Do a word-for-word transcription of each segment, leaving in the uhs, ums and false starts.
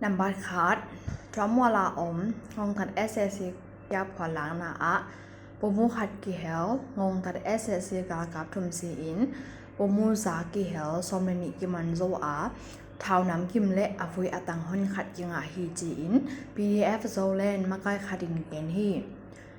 Nambat khat, Tuammual a om Ngongtat S A C kiak phuallakna ah pomu khat kihel Ngongtat S A C galkap thum si-in pomu za kihel sawm le nih kiman zo a, thaunam kim le a vui a tang hon khat kingah hi ci-in P D F Zoland makai khat in gen hi.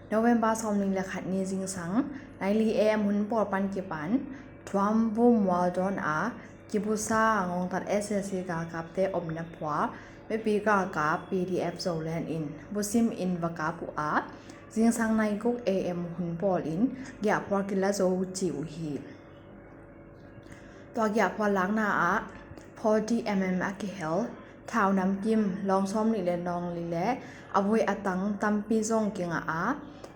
November sawmnih le khat ni zingsang nine li A M hun pawl pan kipan Tuambu mual dawn a kibusa Ngongtat S A C galkapte omna phual mipi galkap P D F Zoland in busim in va kap uh a, zingsang nine guk A M hun pawl in giahphual kila zo ci uh hi. Tua giahphual lakna ah forty M M a kihel thaunam kim lawng sawmnih le nawng li le a vui a tang tampi zong kingah a,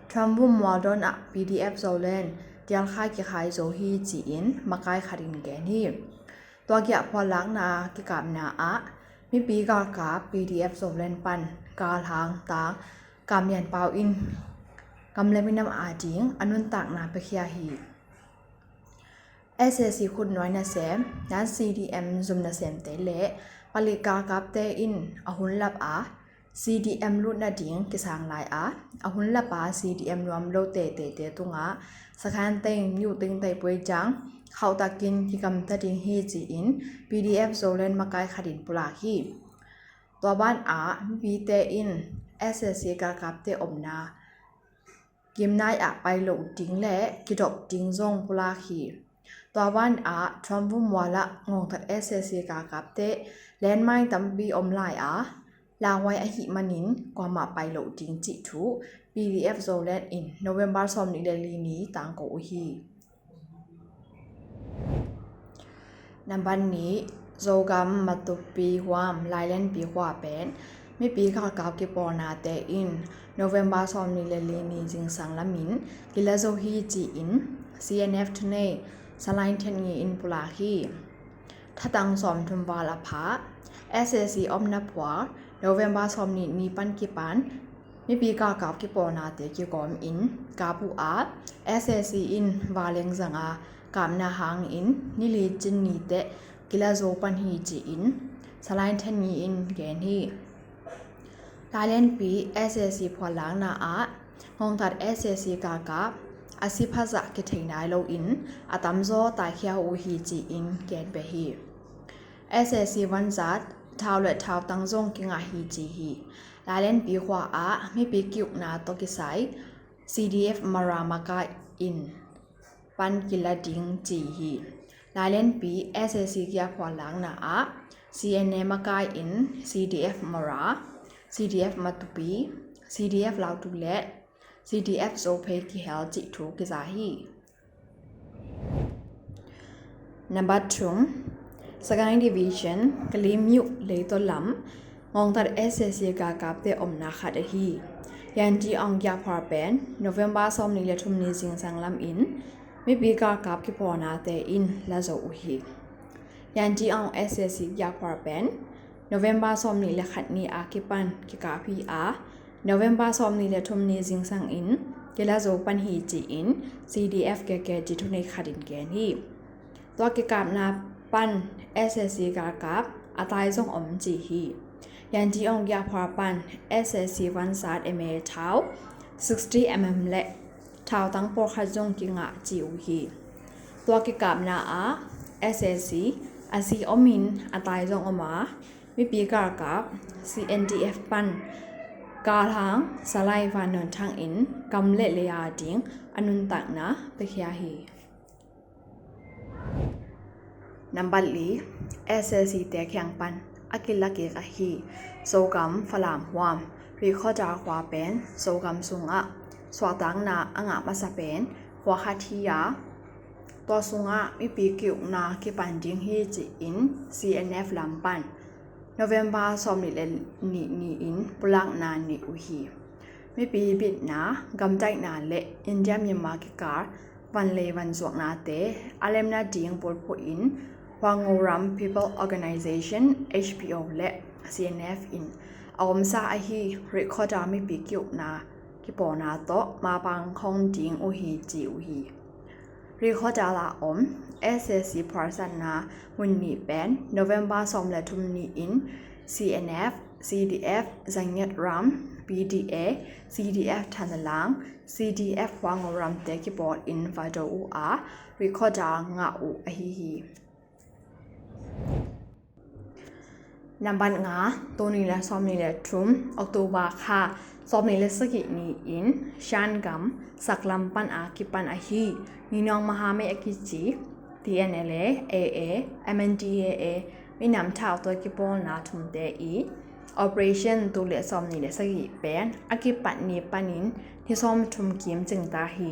Tuambu mual dawn ah P D F Zoland tialkhai kikhai zo hi ci-in makai khat in gen hi. Tua giahphual lakna kikapna ah mipi galkap P D F Zoland pan galhang tang Kam Lian Pau in gam le minam ading a nuntakna piakhia hi. S A C khutnuai nasem, nan C D M zum nasemte le palik galkapte in a hun lap a, C D M lut nading kisang lai a, a hun lap a C D M nuam lo teitei te tungah sakhan teng niu teng tei puai ciang khauhtakin kigamta ding hi ci-in P D F Zoland makai khat in pulak hi. Tua ban ah mipite in S A C galkapte omna gimnai ah pai loh ding le kidop ding zong pulak hi. Tua ban ah Tuambu mual ah Ngongtat S A C galkapte landmine tampi om lai a, lauhuai ahih manin kuamah pai loh ding cih thu P D F Zoland in November sawmnih le li ni tangko uh hi. Nambat nih, Zogam Matupi huam Lailenpi khua pen mipi galkap kipawlnate in November sawmnih le li ni zingsang lamin kila zo hi ci-in C N F thunei Salai Thet Ngi in pulak hi. Thatang sawmthum val a pha S A C omna phual November sawmnih ni pan kipan mipi galkap kipawlnate kigawm in kap uh a, S A C in valeng zanga kapna hangin ni li cin ni teh kila zo pan hi ci-in Salai Thet Ngi in gen hi. Lailenpi S A C phuallakna ah Ngongtat S A C galkap a si phazah kithei nai loin a tamzaw taikhia uh hi ci-in gen pia hi. S A C vanzat thau le thautang zong kingah hi ci hi. Lailenpi khua ah mipi kiukna tawh kisai C D F Mara makai in pan kila ding ci hi. Lailenpi S A C giahphual lakna ah C N A makai in C D F Mara, C D F Matupi, C D F Lautu le C D F Zophei kihel cih thu kiza hi. Nambat thum, Sagaing Division, Kalimyu Leito lam Ngongtat S A C galkapte omna khat ahi Yanti Aung giahphual pen November sawmnih le thum ni zingsang lamin mipi galkap kipawlnate in la zo uh hi. Yanti Aung S A C giahphual pen November sawmnih le khat ni a kipan kikap hi a, November sawmnih le thum ni zingsang in kila zo pan hi ci-in C D F K K G thunei khat in gen hi. Tua kikapna pan S A C galkap a tai zong om ci hi. Yanti Aung giahphual pan S A C vanzat M A thau sixty M M le thautang pawlkhat zong kingah ci uh hi. Tua kikapna ah S A C a si omin a tai zong om a, mipi galkap C N D F pan galhang Salai Van Nuan Thang in gam le lei ading a nuntakna piakhia hi. Nambat li, S A C te kiang pan a kila kik ahi Zogam Falam huam Rihkhawdal khua pen Zogam sungah suahtakna a ngah masa pen khua khat hi a, tua sungah mipi kiukna kipan ding hi ci-in C N F lam pan November sawmnih le nih ni-in pulakna nei uh hi. Mipi bitna, gamtaihna le India Myanmar kikal vanlei vanzuaknate a lemna ding bulphuh in Huangoram People Organization, H P O le C N F in a omsa ahi Rihkhawdal mipi kiukna kipawlna tawh mapang khawng ding uh hi ci uh hi. Rihkhawdal a om S A C phualsatna mun ni pen November sawm le thum ni-in C N F, C D F Zangiat Ram, P D A, C D F Thanalang, C D F Huango Ram te kipawl in va do uh a, recorder ngah uh ahi hi. Nambat nga, tul nih le sawmnih le thum, October kha sawmnih le sagih ni-in Shan gam saklam pan a kipan ahi Nyinawng Mahamei a kici T N L A, A A, M N D A A minam thautawi kipawlna thumte i Operation tul le sawmnih le sagih pen a kipat ni panin ni sawmthum kim cingta hi.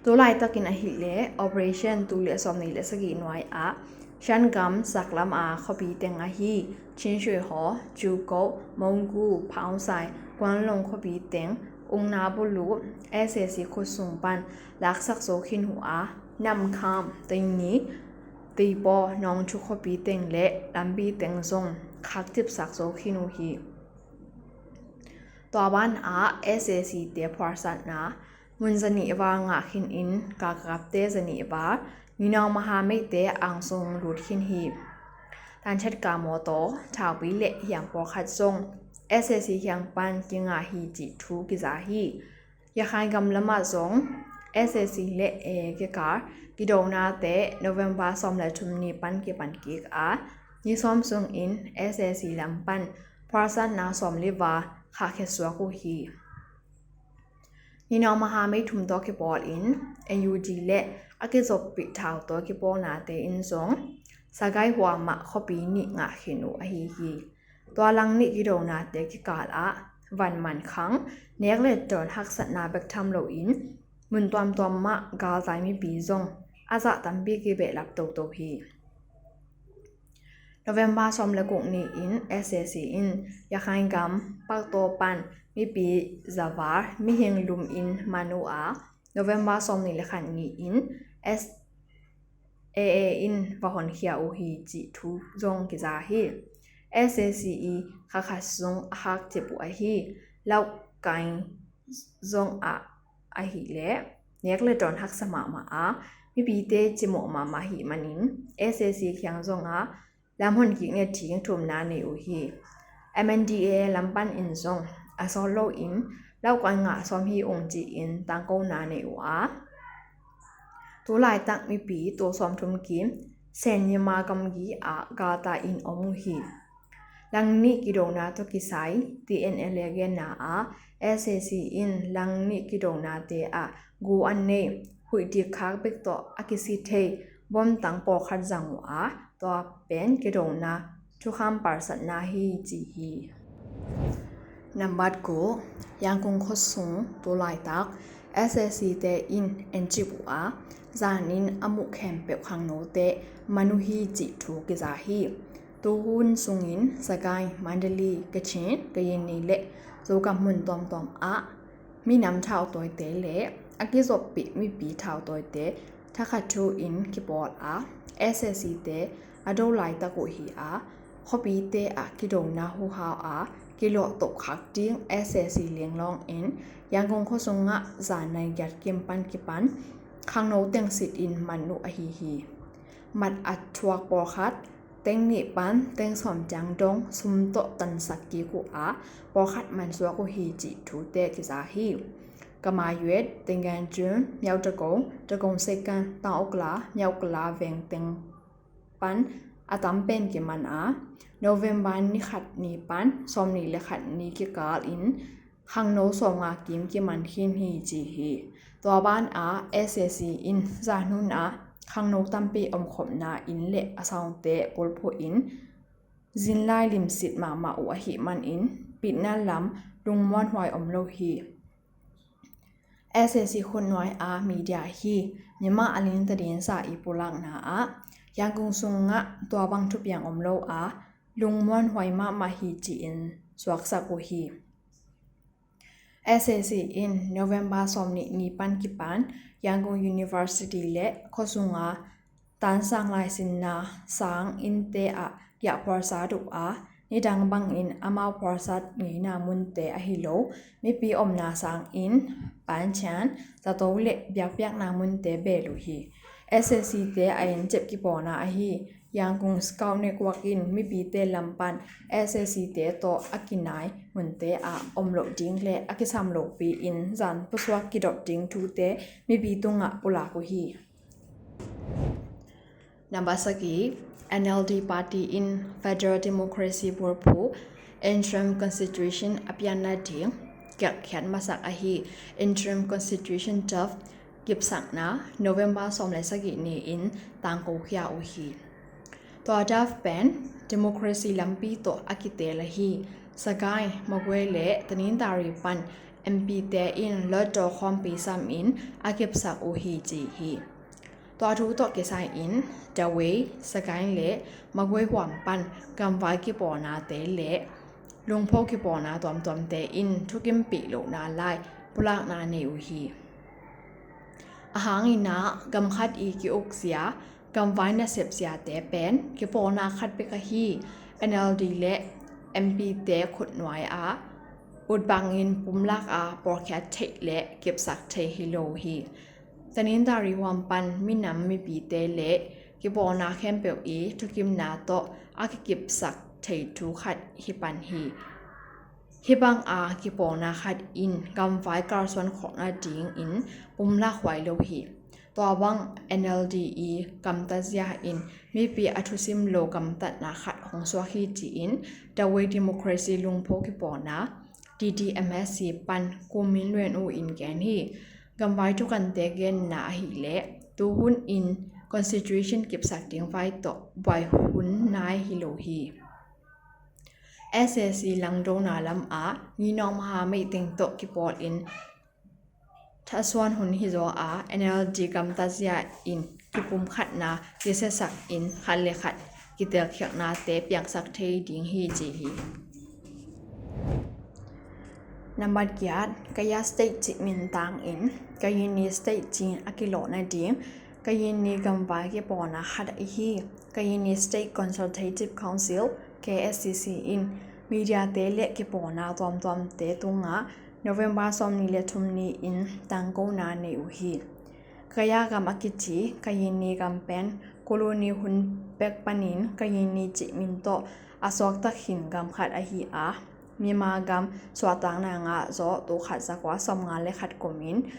Tu laitakin ahih leh Operation tul le sawmnih le sagih nuai ah Shan gam saklam a khuapi teng ahi Chinshuihaw, Juko, Monggu, Phaungsai, Guanlong khuapi teng, Ungna Bulu, S A C khuasung pan laksak zo khin uh a, Namkham, Teini, Teipaw, Nawngthu khuapi teng le lampi teng zong khakcipsak zo khin uh hi. Tua ban ah S A C te phuarsatna mun zanih val ngah khin in, kakapte zanih val Nyinawng Mahamei te angsung lut khin hi. Tanchet ka mawtaw, thaupi le hiang pawlkhat zong S A C hiang pan kingah hi cih thu kiza hi. Rakhine gam lamah zong S A C le A A kikal kidonate November sawm le thum ni pan kipan kik a, ni sawm sungin S A C lam pan phuarsatna sawmli val khahkhia suak uh hi. Nyinawng Mahamei thum tawh kipawl in N U G le a kizoppih thautawi kipawlnate in zong Sagaing huamah khuapi nih ngah khin uh ahi hi. Tua lang nih kidonate kikal ah van man khang, nek le dawn haksatna bek tham loin mun tuamtuam mah galtai mipi zong a zah tampi kibehlap toto hi. November sawm le guk ni-in S A C in Rakhine gam Paktaw pan mipi za val mihing lum in man uh a, November sawmnih le khat ni-in S A A in va honkhia uh hi cih thu zong kiza hi. S A C i kha khat sung a khakcip uh ahi Laukaing zong ah ahih leh nek le dawn haksa mahmah a, mipite cimawh mahmah ahih manin S A C kiang zong ah lam honkik ne thing thumna nei uh hi. M N D A A lam pan in zong a sawt loin Laukaing ngah sawm hi ung ci-in tangkona nei uh a, tu laitak mipi tul sawmthum kim Sen Myanmar gamgi ah galtai in om uh hi. Lang nih kidona tawh kisai T N L A genna ah S A C in lang nih kidonate ah gu an nei, huih dikkhak bek tawh a kisi thei bomtang pawlkhat zang uh a, tua pen kidona thukham palsatna hi ci hi. Nambat guk, Yangon khuasung tu laitak S A C te in encip uh a, zanin a muh khempeuh khangnote man uh hi cih thu kiza hi. Tu hun sungin Sagaing, Mandalay, Kachin, Kayin ni le Zogam mun tuamtuam ah minam thautawite le a kizoppih mipi thautawite thakhat thu in kipawl a, S A C te a do laitak uh hi a, khuapite ah kidona huhau a kilawh tohkhak ding S A C lenglawng in Yangon khuasungah zan nai giat kim pan kipan khangno teng sit in man uh ahi hi. Mat a thuak pawlkhat teng nih pan teng sawm ciang dong sum tawh tansak kik uh a, pawlkhat mansuak uh hi cih thute kiza hi. Kamayuet, Tenganjun, Myautagong, Tagong Sekan, Tangokla, Myaukla veng teng pan a tam pen kiman a, November ni khat ni pan sawmnih le khat ni kikal in khangno sawmnga kim kiman khin hi ci hi. Tua ban ah S A C in zan hun ah khangno tampi omkhopna inn le a sawngte kulphuh in zin lai limsit mahmah uh ahih manin pitna lam lungmuanhuai om lo hi. S A C khutnuai a media hi Myanmar Alin tadinsa i pulakna ah Yangon sungah tua bang thupiang om lo a, lungmuanhuai mahmah hi ci-in suaksak uh hi. S A C in November sawmnih ni pan kipan Yangon University le khuasunga tansang laisinna sang innte ah giahphualsat uh a, nidang bangin amau phualsat ngeina munte ahi lo mipi omna sang inn, panchan, zato le biakpiakna munte bel uh hi. S A C te a encep kipawlna ahi Yangon Scout Network in mipite lam pan S A C te tawh a kinai munte ah om loh ding le a kisam lopi in zan pusuak kidop ding thute mipi tungah pulak uh hi. Number sagih, N L D party in Federal Democracy bulphuh Interim Constitution a pianna ding gelhkhiat masak ahi Interim Constitution draft kipsakna November sawm le sagih ni-in tangkokhia uh hi. Tua draft pen democracy lampi tawh a kiteel ahi Sagaing, Magway le Tanintharyi pan M P te in lotdaw khawmpi samin a kipsak uh hi ci hi. Tua thu tawh kisai-in Dawei, Sagaing le Magway huam pan gamvai kipawlnate le lungpho kipawlna tuamtuamte in thukimpih lohna lai pulakna nei uh hi. A hang in ah gam khat i ki-ukzia gamvai nasepziate pen kipawlna khat bek ahi N L D le M P te khutnuai ah ut bangin pumlak a pawlkhiat theih le kipsak thei hi lo hi. Tanintharyi huam pan minam mipite le kipawlna khempeuh i thukimna tawh a kikipsak thei thu khat hi pan hi. Hih bang a kipawlna khat in gamvai kalsuan khawkna dingin pumlak huai lo hi. Tua bang N L D i gamtatzia in mipi a thusim lo gamtatna khat hong suak hi ci-in Dawei Democracy Lungpho Kipawlna, D D M S C pan Kum Min Luen U in gen hi. Gamvai thukante genna ahileh tuhun in constitution kipsak ding vai tawh buai hun nai hi lo hi. S A C langdona lam ah Nginawk Maha Meiteng tawh kipawl in thasuan hun hi zaw a N L D gamtatzia in kipumkhatna kisiasak in khat le khat kitelkhialhnate piangsak thei ding hi ci hi. Nambat giat, Kayah State cih min tangin Kayin State ci-in a kilawhna ding Kayin gamvai kipawlna khat ahi Kayin State Consultative Council, K S C C in mediate le kipawlna tuamtuamte tungah November sawmnih le thum ni-in tangkona nei uh hi. Kayah gam a kici Kayin gam pen colony hun pek panin Kayin cih min tawh a suakta khin gam khat ahi a, Myanmar gam suahtakna ngah zawh tul khat zakua sawmnga le khat kumin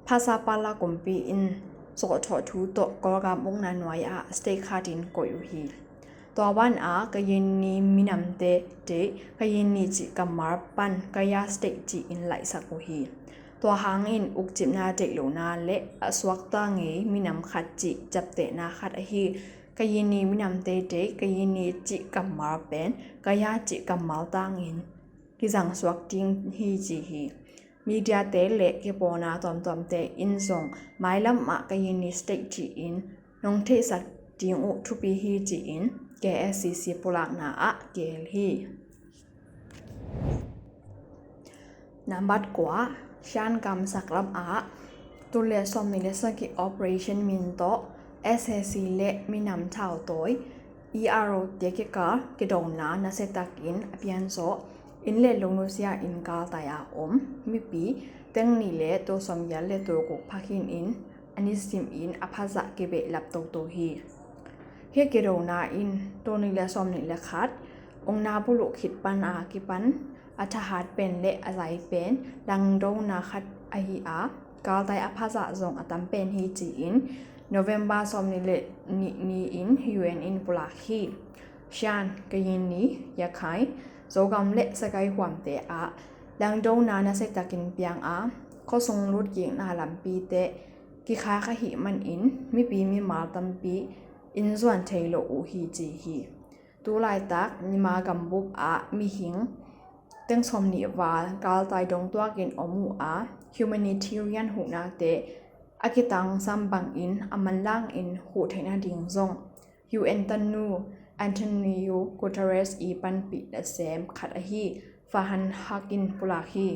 Phasa Pala kumpi in sawhthawh thu tawh Kawlgam ukna nuai ah state khatin koih uh hi. Tua ban ah Kayin minamte deih Kayin cih kammal pan Kayah State ci-in laihsak uh hi. Tua hangin ukcipna deih lohna le a suakta ngei minam khat cih ciaptehna khat ahi Kayin minamte deih Kayin cih kammal pen Kayah cih kammal tangin kizangsuak ding hi ci hi. Mediate le kipawlna tuamtuamte in zong mailam ah Kayin State ci-in nong theihsak ding uh thupi hi ci-in K S C C pulakna ah geel hi. Nambat kua, Shan gam saklam ah tul le sawmnih le sagih operation min tawh S A C le minam thautawi E R O te kikal kidona nasiatakin a pianzawh inn le lo nusia in galtai a om mipi teng nih le tul sawmgiat le tul guk phakhin in a nisimin a phazah kibehlap toto hi. Hih kidona in tul nih le sawmnih le khat ukna buluh khit pan a kipan a thahat pen le a zai pen langdona khat ahi a, galtai a phazah zong a tam pen hi ci-in November sawmnih le nih ni-in U N in pulak hi. Shan, Kayin, Yakhai, Zogam le Sagaing huamte ah langdona nasiatakin piang a, khuasung lutkikna lampite kikhak ahih manin mipi mimal tampi innzuan thei lo uh hi ci hi. Tulaitak Myanmar gambup ah mihing teng sawmnih val galtai dongtuakin om uh a, humanitarian huhnate a kitangsam bangin a manlangin huh theihna ding zong U N tanu Antonio Guterres i panpih nasem khat ahi Farhan Haq in pulak hi.